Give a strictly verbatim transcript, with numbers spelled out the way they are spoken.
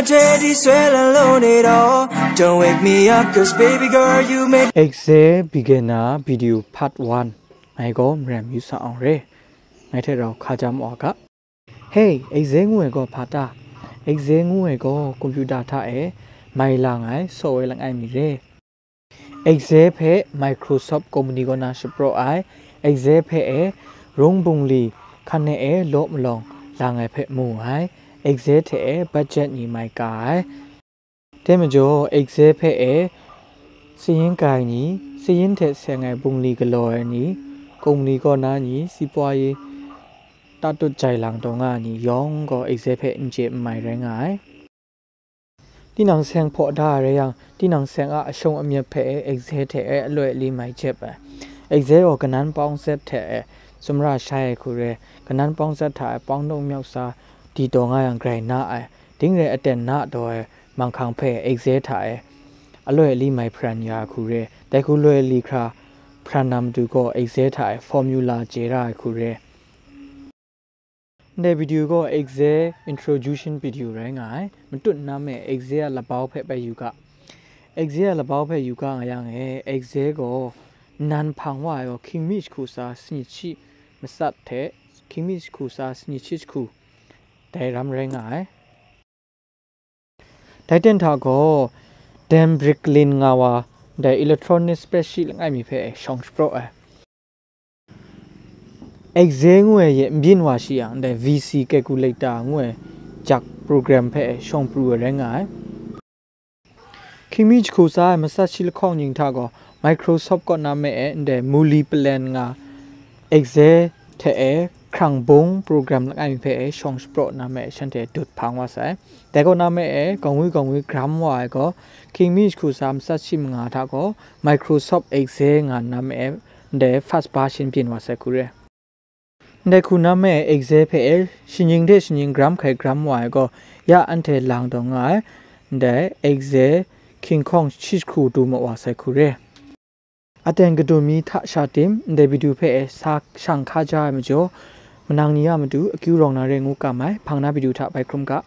Teddy swell alone at all. Don't wake me up, cause baby girl, you make Excel Beginner Video Part one. Ngai gaw Maram Yu Sa Awng re. Ngai hte rau hka jam wa ga. Hey, Excel ngu ai gaw hpa ta? Excel ngu ai gaw computer hta e mai lang ai software langai mi re. Excel hpe Microsoft company kaw na shapraw ai. Excel hpe e rung bungli hkan e e law malawng lang ai hpe mu ai. Excel hte e budget ni mai ka ai. Dai majaw, Excel hpe e sayin kai ni, sayin hte seng ai bungli galaw ai ni, company kaw na ni, sipwa ye tatut jai lang taw nga ai ni yawng gaw Excel hpe n chye n mai rai nga ai. Tinang seng hpaw da ai rai yang, tinang seng a ashawng amyat hpe e Excel hte e aloi ali mai jep ai. Excel gaw kanan pawng zet hte e sumra shai ai hku re, kanan pawng zet hta e pawng nukmyawk sa di taw nga yang grai na ai, ding rai aten na taw ai manghkang hpe Excel hta e aloi ali mai hparan ya ai hku re, dai hku loi ali hkra hparan na matu gaw Excel hta e formula chye ra ai hku re. Ndai video gaw Excel introduction video rai nga ai. Matut nam e Excel a labau hpe bai yu ga. Excel a labau hpe yu ga nga yang e, Excel gaw nnan hpang wa ai gaw hkying mi jahku tsa sanit shi matsat hte hkying mi jahku tsa sanit shi jahku dai ram rai nga ai. Dai ten hta gaw, Dan Bricklin nga wa, ndai electronic spreadsheet langai mi hpe shawng shapraw ai. Excel ngu ai ye n byin wa shi yang, ndai V C calculator ngu ai jak program hpe shawng pru ai rai nga ai. Hkying mi jahku tsa ai matsat shi lahkawng ning hta gaw, Microsoft kaw na me e ndai Multiplan nga Excel hte e hkrang bung program langai mi hpe e shawng shapraw na me e shanhte dut hpang wa sai. Dai kaw na me e gawngwi gawngwi gram wa ai gaw, hkying mi jahku tsa matsat shi manga hta gaw, Microsoft Excel nga na me e ndai first version byin wa sai hku re. Ndai hku na me e Excel hpe e shaning hte shaning gram hkai gram wa ai gaw, ya anhte lang taw nga ai, ndai Excel hkying hkawng shi jahku du maw wa sai hku re. Aten kadun mi hta sha tim, ndai video hpe e sa shang hkaja ai majaw, manang ni a matu akyu rawng na re ngu kam ai, hpang na video hta bai hkrum ga.